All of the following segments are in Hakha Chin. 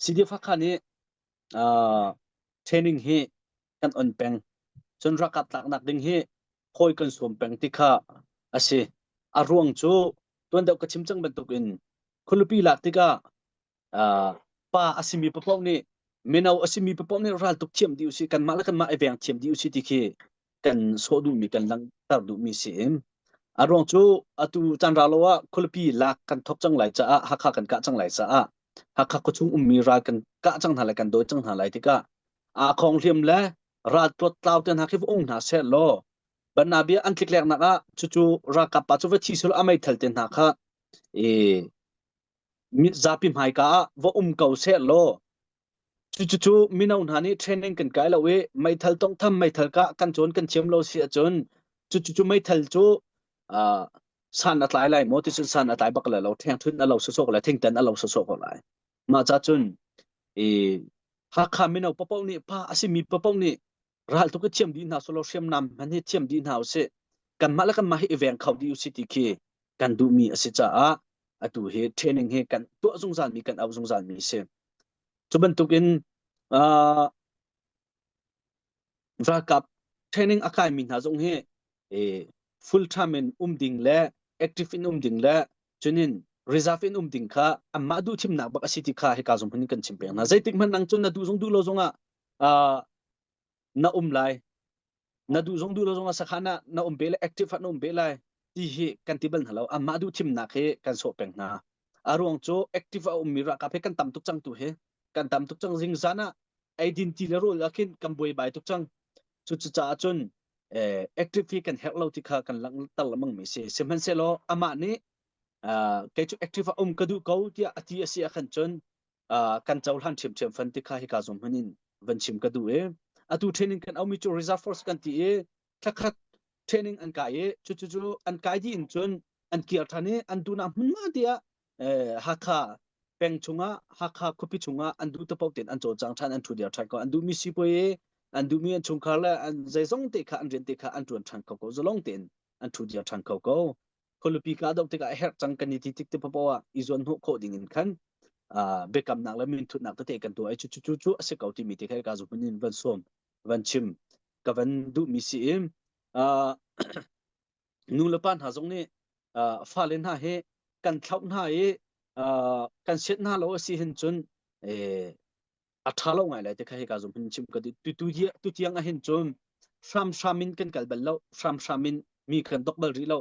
CDF Hakha nih training hi kan on peng. Cun ralkap tlaknak ding hi hawi kan sawm peng ti kha a si. A ruang cu tuan deuh ka chim cang bantukin khualipi lak tikah pa a simi paoh nih mino a simi paoh nih raltuk thiam dih usih kanmah le kanmah i veng thiam dih usih ti khi kan sawh duhmi kan langhter duhmi si in a ruang cu atu caan ra lo ah khualipi lak kan thok cang lai caah Hakha kan kah cang lai caah Hakha khuachung ummi ral kan kah cang hna lai kan dawi cang hna lai tikah aa khong hliam le ral tuat tlau te hna khi va ung hna seh law banabia an tlikleknak ah cucu ralkap pa cu va thi sul a meithal te hna kha e zapi hmaika ah va um ko seh law cucu mino hna nih training kan kai lo i meithal tonghtham meithal kah kan cawn kan thiam lo si ahcun cucu meithal cu san a tlai lai maw ti cun san a tlai bak lai lo ṭhengṭhunh a lo sawsawh ko lai thingtan a lo sawsawh ko lai mah ca cun i Hakha mino paoh nih pa a simi paoh nih ral tuk i thiam dih hna selaw hriamnam hmanh hi thiam dih hna usih kanmah le kanmah hi i veng kho dih usih ti khi kan duhmi a si caah atu hi training hi kan tuah zungzal mi kan auh zungzal mi a si cu bantukin uh, ralkap training a kaimi hna zong hi eh, full time in um ding le active in um ding le cunin reserve in um ding kha anmah duh thimnak bak a si ti kha hika zong hmun in kan chim peng hna zeitik hmanh nang cun na duh zong duh lo zongah uh, na um lai na duh zong duh lo zong ah sakhan ah na um be lai active ah na um be lai ti hi kan ti bal hna lo anmah duh thimnak hi kan sawh peng hna a ruang cu active a ummi ralkap hi kan tam tuk cang tu hi kan tam tuk cang zingzan ah eidin ti le rawl ah khin kan buai bai tuk cang cu caah cun eh, active hi kan herh lo ti kha kan langhter lengmang mi si sihmanhsehlaw amah nih kei cu active a um ka duh ko tiah a ti a si ah khan cun kan cohlan ṭhiamṭhiam fan ti kha hika zong hman in van chim ka duh i atu training kan aumi cu reserve force kan ti i thlakhat training an kai i cu cu cu an kai dih in cun an kir ṭhan i an duhnak hmunhma tiah Hakha peng chungah Hakha khuapi chungah an duh te paoh tein an cawlcang ṭhan an ṭhu dir ṭhan ko an duhmi sipuai an duhmi an chungkhar le an zeizong te kha an rian te kha an ṭuan ṭhan kho ko zalong tein an ṭhu dir ṭhan kho ko khualipi ka doh tikah a herh cang kan i ti tik te paoh ah i zuan hnawh khawh ding in khan biakamnak le minthutnak tete kan tuah i cu cu cu a si ko timi te kha ka zuhmun in van sawm van chim ka van duhmi si i nu le pa hna zong nih fale hna hi kan thlauh hna i kan siat hna lo a si hin cun a ṭha lo ngai lai te kha hika zum hin chim ka tu tu tu tiang ah hin cun hramhram in kan kal bal lo hramhram in mi kan dok bal rih lo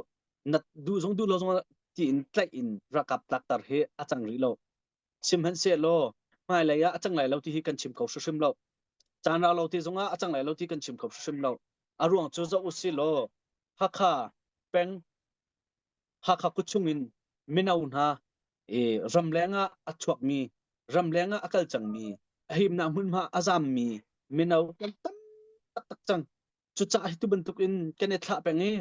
na duh zong duh lo zong tiin tlaih in ralkap tlaktar hi a cang rih lo sihmanhsehlaw hmailei ah a cang lai lo ti hi kan chim kho hrimhrim lo caan ra lo ti zongah a cang lai lo ti kan chim kho hrimhrim lo a ruang cu zoh usih law Hakha peng Hakha khuachung in mino hna i ramleng ah a chuakmi, ramleng ah a kal cangmi, a himnak hmunhma a zammi mino kan tam taktak cang. Cucaah hi tu bantuk in kan i thlah peng i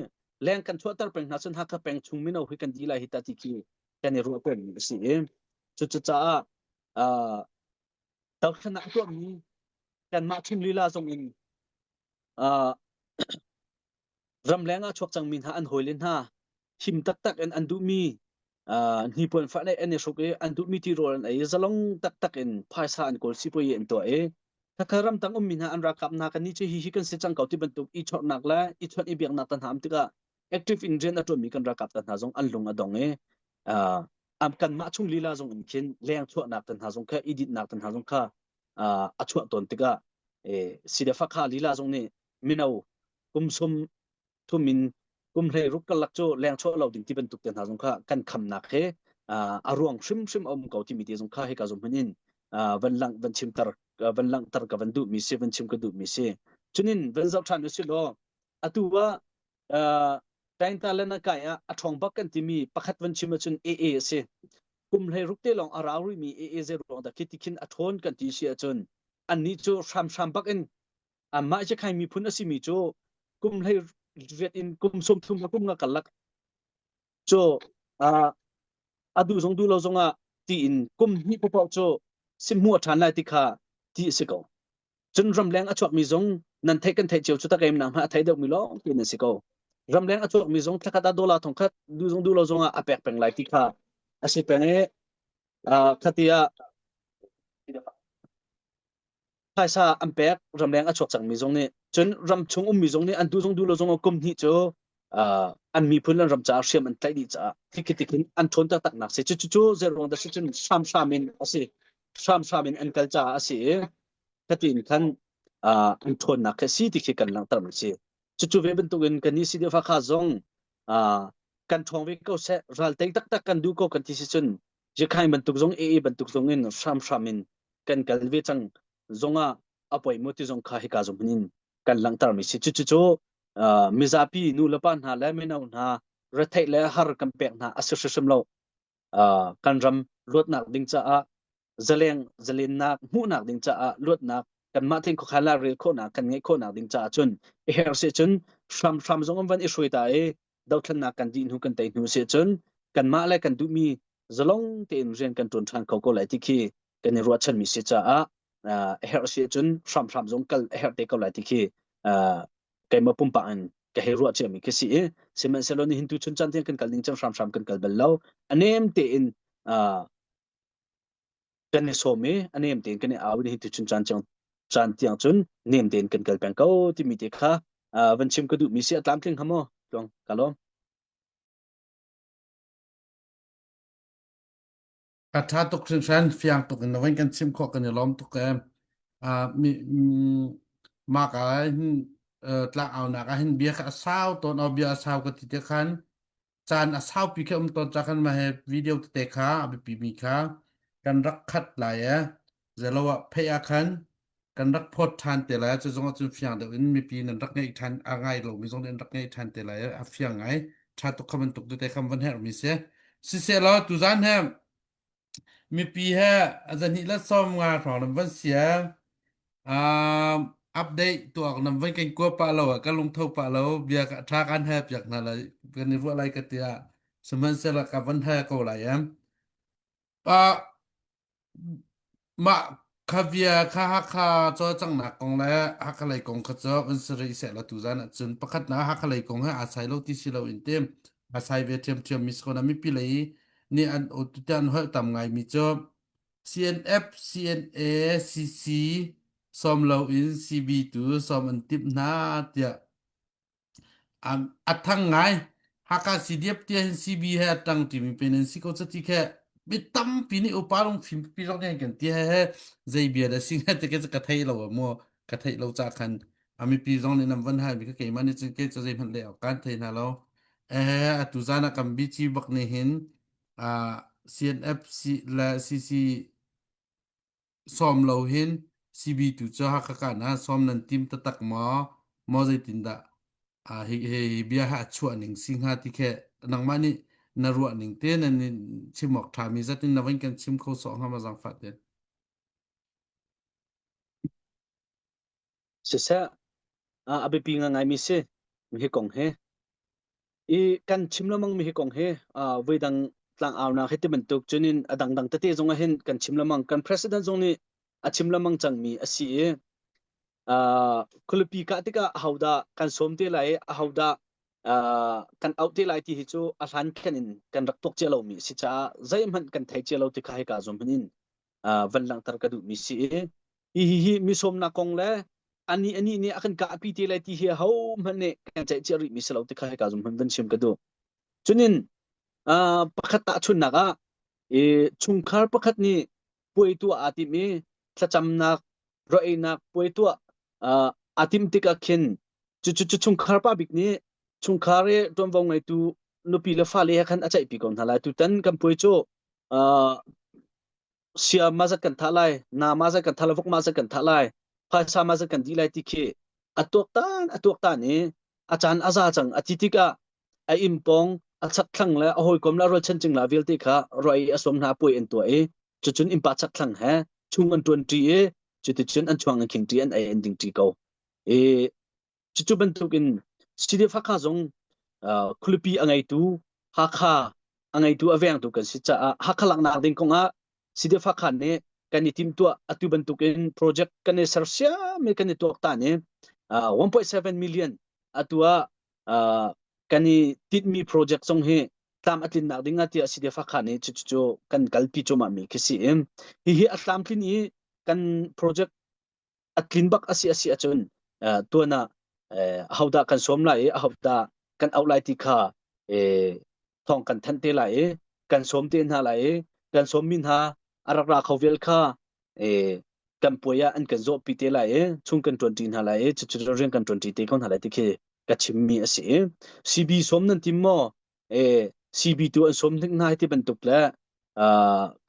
leng kan chuahter peng hna cun Hakha peng chung mino hi kan dih lai hi ta ti khi kan i ruah pengmi a si i cucaah uh, dothlennak a tuahmi kanmah chung lila zong in uh, Ramleng ah chuak cangmi hna an hawile hna him taktak in an duhmi hnipuan fah an i hruk i an duhmi tirawl an ei i zalong taktak in phaisa an kawl sipuai an tuah i khakha ramtang ummi hna an ralkap hna kan nih cu hi hi kan si cang ko ti bantuk i chawrhnak le i chawnh i biaknak ta hna am tikah active in rian a ṭuanmi kan ralkap ta hna zong an lung a dong i kanmah chung lila zong in khin leng chuahnak ta hna zong kha i dinhnak ta hna zong kha a chuah tawn tikah Sidefakha lila zong nih mino kum sum thum in kum hlei ruk karlak cu leng chuah lo ding ti bantuk te hna zong kha kan khamnak he a ruang hrimhrim a um ko timi te zong kha hika zong hman in van lang van chimter van langhter ka van duh mi si van chim ka duh mi si cunin van zoh ṭhan usih law atu ah Tainta le na kai ah a ṭhawng bak kan timi pakhat van chim ahcun AA a si kum hlei ruk te lawng a rau rihmi AA zei ruang dah khi ti khin a ṭhawn kan ti si ahcun annih cu hramhram bak in Anmah Chikhai miphun a simi cu kum hlei riat in kum 30 le kum nga karlak cu a duh zong duh lo zongah tiin kum hnih paoh cu simhmuh a ṭhan lai ti kha ti a si ko. Cun ramleng a chuakmi zong nan theih kan theih cio cu takeim nak hmanh a thei deuhmi lawng ti nan si ko. Ramleng a chuakmi zong thlakhat ah dollar thongkhat duh zong duh lo zongah a pek peng lai ti kha a si peng i khati ah. Phaisa an pek ramleng a chuak cangmi zong nih cun ramchung ummi zong nih an duh zong duh lo zong kum hnih cu uh, an miphun an ram caah hriam an tlaih dih caah khi khin an ṭhawn taktak nak si cu cu zeiruang dah si cun hramhram in a si hramhram in an kal caah a si i khatin khan uh, an ṭhawnnak khi si ti khi kan langhter mi si cucu ve bantukin kan nih CDF Hakha zong uh, kan ṭhawng ve ko seh ral tei taktak kan duh ko kan ti si cun Jekhain bantuk zong AA bantuk zong in hramhram in kan kal ve cang zongah a poi mu ti zong kha hika zong in kan langhter mi si cucu cu uh, mizapi nu le pa hna le mino hna retheih le har kan pek hna a si hrimhrim lo uh, kan ram luatnak ding caah zaleng zalennak hmuhnak ding caah luatnak kanmah tein khuakhan la rel khawhnak kan ngeih khawhnak ding caah cun i her si cun hramhram zong an van i hruai ta i dothlennak kan dih hnu kan tei hnu si cun kanmah le kan duhmi zalong tein rian kan ṭuan ṭhan kho ko lai ti khi kan i ruahchanmi si caah a herh si cun hramhram zong kal a herh te ko lai ti khi keimah pumpak in ka hei ruah ciami khi si i sihmanhsehlaw nihin tu chun caan tiang kan kal ning cun hramhram kan kal bal lo a nem tein kan i sawm i a nem tein kan i au i nihin tu chun caan tiang caan tiang cun nem tein kan kal peng ko timi te kha van chim ka duhmi si a tlamtling hnga maw tluang ka lawm A ṭha tuk hringhran, fiang tuk in na van kan chim khawh kan i lawm tuk ee. Ah, mi, mm, mah ka hin tlangaunak ah hin bia kha a sau tawn, aw bia a sau ka ti te khan caan a saupi kha um tawn ca khan mah he video tete kha a biapi mi kha kan rak khat lai ee. Zelo ah phei ah khan kan rak phawt ṭhan te lai cu zong ah cun fiang deuh in mipi nan rak ngeih ṭhan a ngai lomi zong nih an rak ngeih ṭhan te lai a fiang ngai ṭha tuk kha bantuk tete kha van herhmi si siseh tuzan he mipi he zahnih le 50 hrawng nan van sia um, update tuak nan van kan kua pah lo ah ka lungtho pah lo bia ka ṭha kan he piak hna lai kan i ruah lai ka tiah sihmanhsehlaw ka van he ko lai em uh, Mah kha bia kha Hakha cawlcanghnak kong le Hakha lei kong kha cu vun si rih sehlaw tuzan ahcun pakhatnak Hakha lei kong he aa sai lo ti si loin tim aa sai ve ṭhiamṭhiammi si ko na mipi lei nih an tiah an holh tam ngaimi cu CNF, CNA, CC sawm loin CB tu sawm an timh hna tiah A thang ngai. Hakha CDF tiah hin CB he a ṭang ṭimi pen an si ko cati khe mi tampi nih upa lungfim pipi zong nih an kan ti he he zei bia dah si hnga ti khi ka thei lo mu ka theih lo ca khan a mipi zong nih nan van hal mi kha keimah nih cun kei cu zeihmanh leh awk kaan thei hna lo. Eh atu zan ah kan bici bak nih hin ah CNF C le CC Sawm lo hin CB tu cu Hakha kan ah sawm nan tim taktak maw? Maw zeitindah ah hi, hi, hi bia hi a chuah ning si hnga ti khe nangmah nih na ruah ning te nan in chim awk ṭhami zat in na van kan chim kho sawh hnga ma zaangfah te. Siseh a biapi ngaingaimi si hi kong hi. I kan chim lengmang mi hi kong hi voidang tlangaunak hi ti bantuk cunin a dangdang tete zong ah hin kan chim lengmang kan president zong nih a chim lengmang cangmi a si i khualipi kah tikah ahodah kan sawm te lai i ahodah kan auh te lai ti hi cu a hlan khan in kan rak tuak cia lomi a si caah zeihmanh kan thei cia lo ti kha hika zum in van langhter ka duhmi si i hi hi hi mi sawmnak kong le ani ani nih a kan kahpi te lai ti hi ho hmanh nih kan ceih cia rih mi si lo ti kha hika zum hmanh van chim ka duh cunin pakhat tahchunnak ah i chungkhar pakhat nih puai tuah aa tim i thlacamnak ro-einak puai tuah aa tim tikah khin cu cu chungkhar pa bik nih chungkhar i ṭuanvo ngeitu nupi le fale he khan a ceihpi ko hna lai tutan kan puai cu sia ma zat kan thah lai na ma zat kan thah lai vok ma zat kan thah lai phaisa ma zat kan dih lai ti khi a tuaktan a tuaktan i a caan a za cang a ti tikah a inn pawng a chakthlang le a hawikom le a rualchan cingla vialte kha ruai a sawm hna puai an tuah i cucun innpa chakthlang he chung an ṭuan ṭi i cuticun an chuang an khing ṭi an ei an ding ṭi ko i Cucu bantukin CDF Hakha zong uh, khualipi a ngeitu Hakha a ngeitu a vengtu kan si caah Hakha laknak ding kongah CDF Hakha nih kan i timtuah atu bantukin project kan i sersiam i kan i tuaktan i uh, 1.7 million atu ah uh, kan i tinhmi project zong hi tlam a tlinnak ding ah tiah CDF Hakha nih cucu cu kan kalpi cuahmah mi khi si i hihi a tlamtlin i kan project. A tlin bak a si a si ahcun tuan ah ahodah kan sawm lai i ahodah kan auh lai ti kha thawng kan thanh te lai i kan sawm te hna lai i kan sawmmi hna a rak ra kho vial kha kan puai ah an kan zawhpi te lai i chung kan ṭuanṭi hna lai i cucu rian kan ṭuanṭi te ko hna lai ti khi ka chimmi a si. CB sawm nan tim maw? CB tu an sawm hnik hna ti bantuk le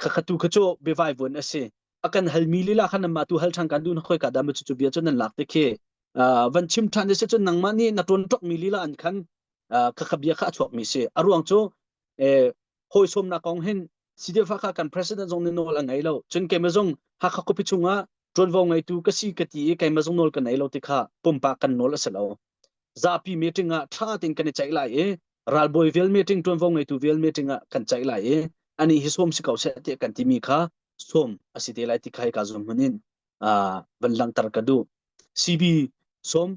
khakha tu kha cu biavai vuan a si. A kan halmi lila khan nanmah tu hal ṭhan kan duh na khoi ka dah ma cucu bia cu nan lak te khi van chim ṭhan si cun nangmah nih na ṭuan ṭokmi lila an khan khakha bia kha a chuakmi si. A ruang cu hawi sawmnak kong hin CDF Hakha kan president zong nih nawl a ngei lo. Cun keimah zong Hakha khuapi chungah ṭuanvo ngeitu ka si ka ti i keimah zong nawl ka nei lo ti kha pumpak kan nawl a si lo. Zapi meeting ah ṭha tein kan i ceih lai i ralbawi vial meeting ṭuanvo ngeitu vial meeting ah kan ceih lai i ani hi sawm si ko seh tiah kan timi kha sawm a si te lai ti kha hika zum hmun in van langhter ka duh. CB sawm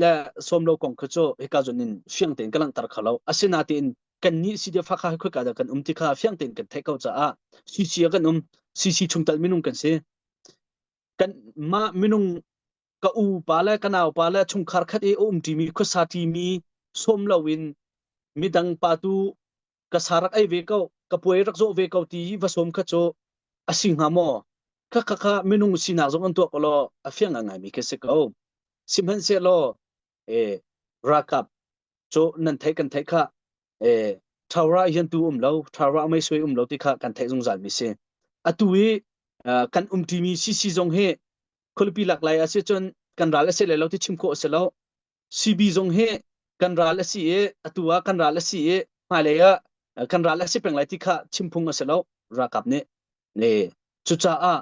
le sawm lo kong kha cu hika zon in fiang tein ka langhter kho lo. Asinain kannih CDF Hakha hi khoika dah kan um ti kha fiang tein kan theih ko caah CC ah kan um. CC chungtel minung kan si. Kan mah minung ka u pa le ka nau pa le chungkhar khat i a um ṭimi khuasa ṭimi sawm loin midang pa tu ka sa rak ei ve ko ka puai rak zawh ve ko ti va sawm kha cu a si hnga maw? Kha kha kha minung sinak zong an tuah ko law a fiang ngaimi khi si ko. Sihmanhsehlaw e ralkap cu nan theih kan theih kha e thawra hian tu um lo thawra mei sui um lo ti kha kan theih zungzal mi si atu i kan um ṭimi CC zong hi khualipi lak lai a si cun kan ral a si lai lo ti chim khawh a si lo CB zong hi kan ral a si i atu ah kan ral a si i hmailei ah kan ral a si peng lai ti kha chim phung a si lo ralkap nih ne cucaah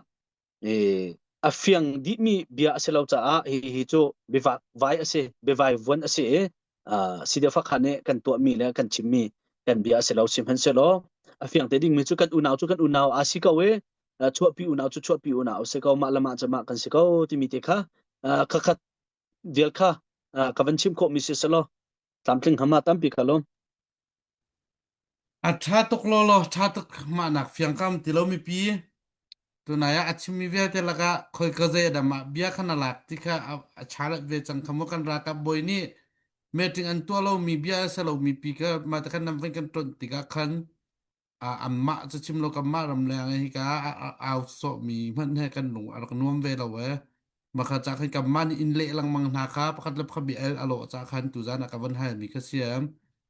a fiang dihmi bia a si lo caah hihi cu biavak vai a si biavai vuan a si i CDF Hakha nih kan tuahmi le kan chimmi kan bia a si lo sihmanhsehlaw a fiang te dingmi cu kan unau cu kan unau a si ko i chuahpi unau cu chuahpi unau a si ko mah le mah cu mah kan si ko timi te kha khakhat vial kha ka van chim khawhmi si selaw tlamtling hama tampi ka lawm. A ṭha tuk lawlaw, ṭha tuk mah nak fiang kam ti lo mipi. Tunai ah a chimmi vialte lakah khoika zei adam ah bia kha na lak ti kha a chalat ve cang kha maw kan ralkap bawi nih meeting an tuah lomi bia a si lomi pi kha mah te khan nan van kan ṭonh tikah khan anmah cu chim lo kanmah ram leng i hika au sawhmi hmanh he kan lung a rak nuam ve lo ee. Makha ca khan kanmah nih inn leh lengmang hna kha pakhat le pakhat bia el a lawh ca khan tuzan ah ka van halmi kha si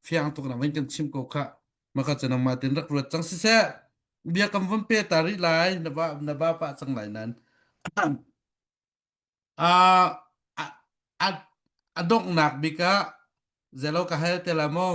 fiang tuk na van kan chim ko kha makha cu nangmah tin rak ruat cang siseh bia kam van pe ta rih lai na ba na ba pah cang lai nan a a a donghnak bik ah zelo ka hal te la mo.